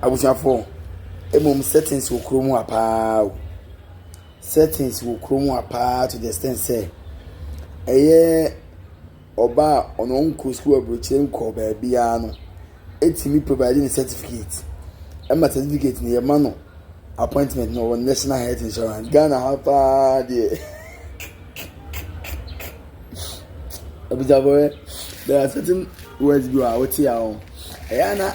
Abusuafoɔ, mmom settings wɔ kurom ha paa o. Settings wɔ kurom ha paa to the extent sɛ ɛyɛ ɔbaa a ɔno ɔnkɔ sukuu aburokyire nkɔ baabiara no ɛtumi provide ne certificate ɛma certificate no yɛma no appointment no wɔ National Health Insurance. Ghana ha paa deɛ, abusuafoɔ, there are certain words bi wɔ a wote a o ɛyɛ ana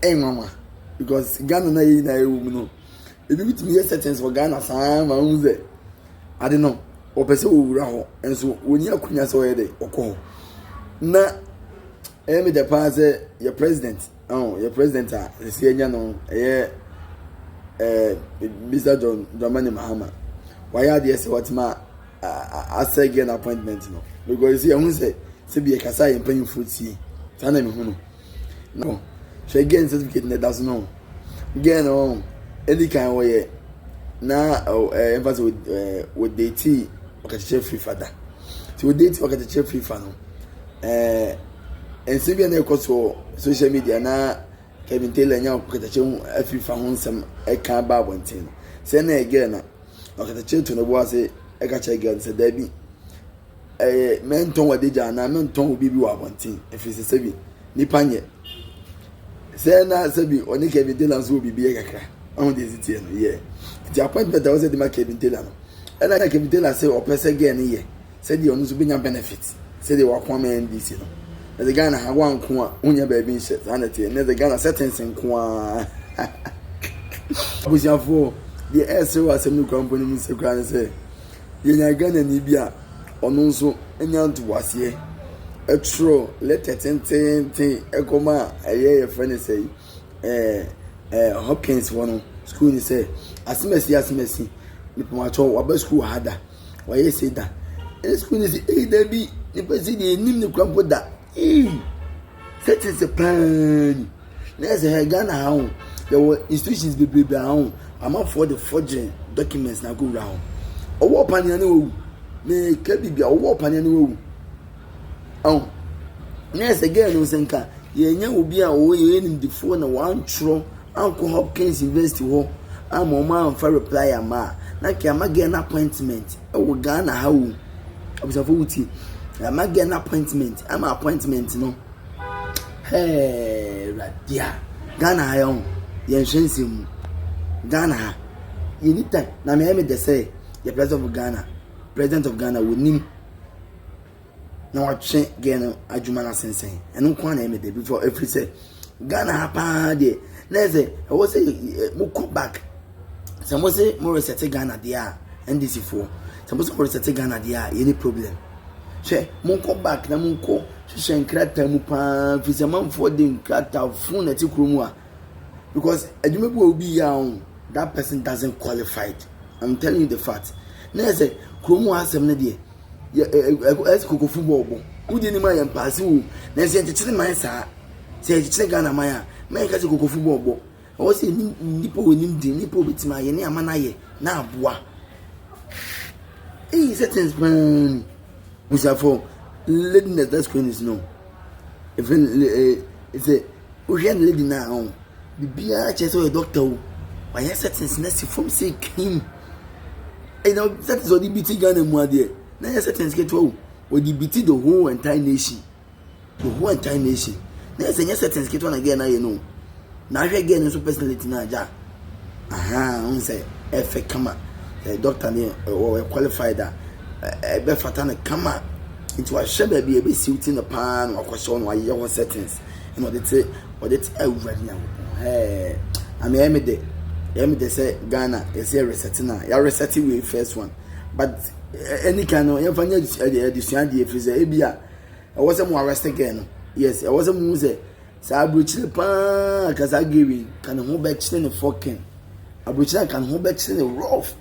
ɛnwanwa because Ghana na yɛ nyinaa ɛwɔ mu no, ebi bi tumi yɛ settings wɔ Ghana saa ma ohun sɛ ade no wɔpɛ sɛ wɔwura hɔ nso wɔnyi akonnwa sɛ ɔyɛ dɛ ɔkɔ hɔ. Na ɛyɛ mi dɛ paa sɛ yɛ president ɔn yɛ president a ɛsɛ ɛnya no, ɛyɛ Mr John Dramani Mahama, wayɛ adeɛ sɛ wɔtema asɛ get appointment no because yɛn ho sɛ sɛbi yɛ kasa yɛn mpanyinfoɔ tie saa na mi hu no. No hwɛ, girl certificate na ɛda so no, girl no ɛdi kan wɔyɛ na ɛɛ nfa sɛ wɔdate Ɔkatakyie Afrifa da nti wɔdate Ɔkatakyie Afrifa no, nsɛm bi a na ɛkɔ so social media na Kevin Taylor nya Ɔkatakyie ho Afrifa ho nsɛm ɛka ba abɔnten no sɛ na ɛyɛ girl na Ɔkatakyie to ne bo ase ɛka kyerɛ girl no sɛ daabi, mɛntɔn wɔ adagya anaa mɛntɔn obi bi wɔ abɔnten, ɛfiri sɛ sɛbi nipa nyɛ sɛ na sɛbi ɔne Kevin Taylor nso wɔ biribi yɛ kakra ɔho deɛ esi tie no yɛ. Nti appointment a wɔsɛ de ma Kevin Taylor no, ɛna Kevin Taylor sɛ ɔpɛ sɛ girl no yɛ sɛdeɛ ɔno nso bɛnya benefit sɛdeɛ wako ama NDC no. Ɛsɛ Ghana ha wanko a wonya baabi nhyɛ saa na teɛ. Ne sɛ Ghana settings nko ara. Abusuafoɔ, deɛ ɛsɛ wɔ asɛm no kura mpo no mu sɛ kura ne sɛ yɛnya Ghana ni bi a ɔno nso anya ntoboaseɛ ɛtwerɛ letter tententen ɛkɔma a ɛyɛ yɛfrɛ no sɛ ɛɛ ɛɛ Hopkins wɔ no school ni sɛ asemasi asemasi nipamatɔ waba school ha da wayɛ se da. Ɛne school ni sɛ eyi da bi nipa si deɛ enim ne kura mpo da ee settings paa ni. Na ɛsɛ hɛ Ghana ha ho yɛwɔ institutions bebrebe a ho amanfoɔ de forging documents na akɔwura hɔ. Ɔwɔ ɔpaneɛ ne wawu meka bibi a ɔwɔ ɔpaneɛ ne wawu ɔn. Na ɛsɛ girl no sɛ nka yɛnya obi a ɔwɔ yɛyɛ nimdifoɔ na wantwerɛ ankɔ Hopkins University hɔ ama ɔmo amfa reply ama a, na nka ama girl no appointment ɛwɔ Ghana ha o. Abusuafo, wutie, ama girl no appointment ama appointment no hɛɛ radia. Ghana ha yɛn ho yɛnhwɛ nsɛm mu. Ghana ha yɛni time na mɛ ɛmi dɛ sɛ yɛ president of Ghana wɔnim na watwe girl no adwuma no asensɛn. Ɛno nko ara na ɛmi dɛ before ɛfiri sɛ Ghana ha paa deɛ, na ɛsɛ ɛwɔ sɛ mo kɔ back sɛ mo sɛ mo reset Ghana deɛ a, NDC foɔ, sɛ mo sɛ mo reset Ghana deɛ a, yɛni problem. Hwɛ, mo nkɔ back na mo nkɔ hyehyɛ nkrataa mu paa firi sɛ manfoɔ de nkrataa fon na ɛte kurom a because adwuma bi wɔ obi yɛ a that person doesn't qualified. I'm telling you the fact. Na ɛsɛ kurom hɔ asɛm no deɛ yɛ ɛ ɛ ɛsɛ kokofo bɔ ɔbɔ wodi anim a yɛn paase wo na ɛsɛ yɛnkyekyere man saa sɛ yɛkyekyere Ghana man a mɛn ka sɛ kokofo bɔ ɔbɔ. Ɛwɔ sɛ nipa wɔ nim di nipa obetumi ayɛ ne ama n'ayɛ na aboa eyi settings paa ni. Busafo, lady na that screen is no efe ɛ sɛ wohwɛ ne lady na ɔn biribiara kyerɛ sɛ ɔyɛ doctor o. Wayɛ settings na si fam sɛ kim ɛna settings ɔde bi ti Ghana mu adeɛ na yɛ settings ketewa o. Ɔde bi ti the whole entire nation, the whole entire nation. Na yɛ sɛ nyɛ settings ketewa na girl na yɛ no. Na ahwɛ girl no nso personality na agya aha n sɛ ɛfɛ kama ɛ doctor ne ɔyɛ qualified a ɛbɛfata no kama. Nti wahyɛ baabi a ɛbɛsi ti no paa na wakɔhyɛ hɔ na wayɛ hɔ settings ɛna ɔde te Awurade Nyankopɔn ɛɛ ame ɛyɛ mi de sɛ Ghana yɛsɛ reset na yɛ reset wei first one, but ɛni kan no yɛmfa nyɛ adesua deɛ firi sɛ ebi a ɛwɔ sɛ mo arrest girl no. Yes, ɛwɔ sɛ mo hu sɛ saa aburokyire paa kasa girl ka ne ho bɛkyerɛ ne fɔkin aburokyire ka ne ho bɛkyerɛ ne rough.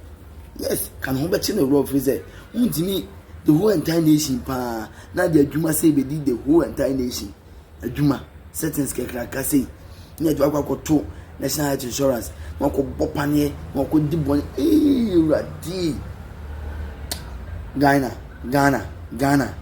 Yes, ka ne ho bɛkyerɛ ne rough firi sɛ ntumi the whole entire nation paa na de adwuma sɛ ebedi the whole entire nation adwuma settings kakraka sei ne yɛde wakɔ akɔto National Health Insurance na wakɔ bɔ paneɛ na wakɔ di bɔne. Ee, Awurade, Ghana, Ghana, Ghana.